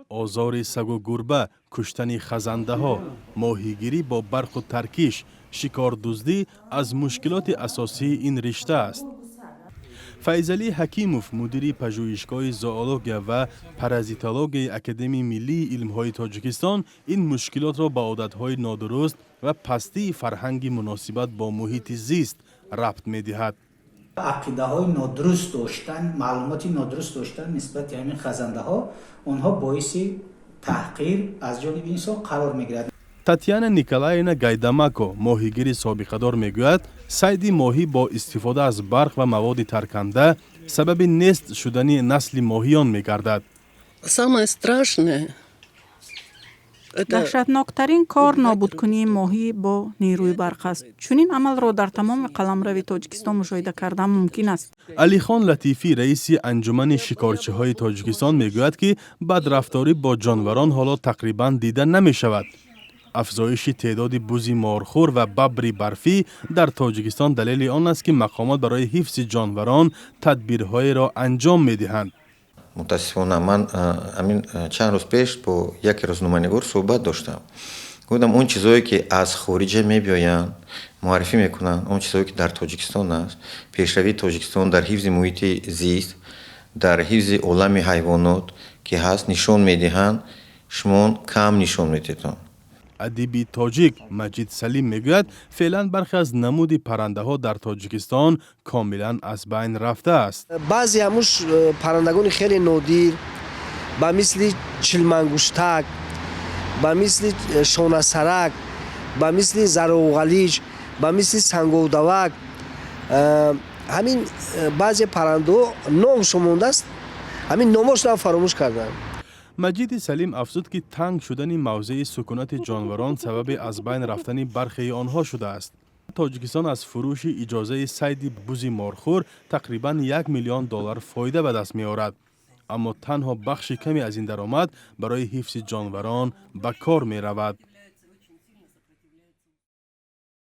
Озори сагу гурба, куштани хазандаҳо, моҳигирӣ бо барқу таркиш, шикордуздӣ аз мушкилоти асосии ин ришта аст. Файзалӣ Ҳакимов, мудири пажӯҳишгоҳи зоология ва паразитологияи Академияи миллии илмҳои Тоҷикистон, ин мушкилотро ба одатҳои нодуруст ва пастии фарҳанги муносибат бо муҳити зист рабт медиҳад. Ақидаҳои нодуруст доштан, маълумоти нодуруст доштан нисбати ҳамин хазандаҳо, онҳо боиси таҳқир аз ҷониби инсон қарор мегирад. Татьяна Николаевна Гайдамако, моҳигири собиқадор, мегӯяд, сайди моҳӣ бо истифода аз барқ ва маводи тарканда сабаби нест шудани насли моҳиён мегардад. Самое страшное это Даҳшатноктарин кор нобудкунии моҳӣ бо нерӯи барқ аст. Чунин амалро дар тамоми қаламрави Тоҷикистон мушоҳида кардан мумкин аст. Алихон Латифӣ, раиси Анҷумани шикорчиҳои Тоҷикистон, мегӯяд, ки бадрафторӣ бо ҷонварон ҳоло тақрибан дида намешавад. Афзоиши теъдоди бузи морхӯр ва бабри барфӣ дар Тоҷикистон далели он аст, ки мақомот барои ҳифзи ҷонварон тадбирҳоеро анҷом медиҳанд. Мутаассифона, ман ҳамин чанд рӯз пеш бо яке рӯзноманигор суҳбат доштам. Гуфтам, он чизое, ки аз хориҷа мебиёянд, муаррифӣ мекунанд, он чизое, ки дар Тоҷикистон аст, пешравии Тоҷикистон дар ҳифзи муҳити зист, дар ҳифзи олами ҳайвонот ки ҳаст, нишон медиҳанд, шумо кам нишон медиҳед. Адиби тоҷик Маҷид Салим мегӯяд, феълан бархе аз намуди паррандаҳо дар Тоҷикистон комилан аз байн рафтааст. Баъзе ҳамуш паррандагони хеле нодир, ба мисли чилмангуштак, ба мисли шонасарак, ба мисли зароғалиҷ, ба мисли санговдавак, ҳамин баъзе паррандаҳо номшон мондааст, ҳамин номошонам фаромӯш кардам. Маҷиди Салим афзуд, ки танг шудани мавзеи сукунати ҷонварон сабаби аз байн рафтани бархеи онҳо шудааст. Тоҷикистон аз фурӯши иҷозаи сайди бузи морхӯр тақрибан 1 миллион доллар фоида ба даст меорад, аммо танҳо бахши каме аз ин даромад барои ҳифзи ҷонварон ба кор меравад.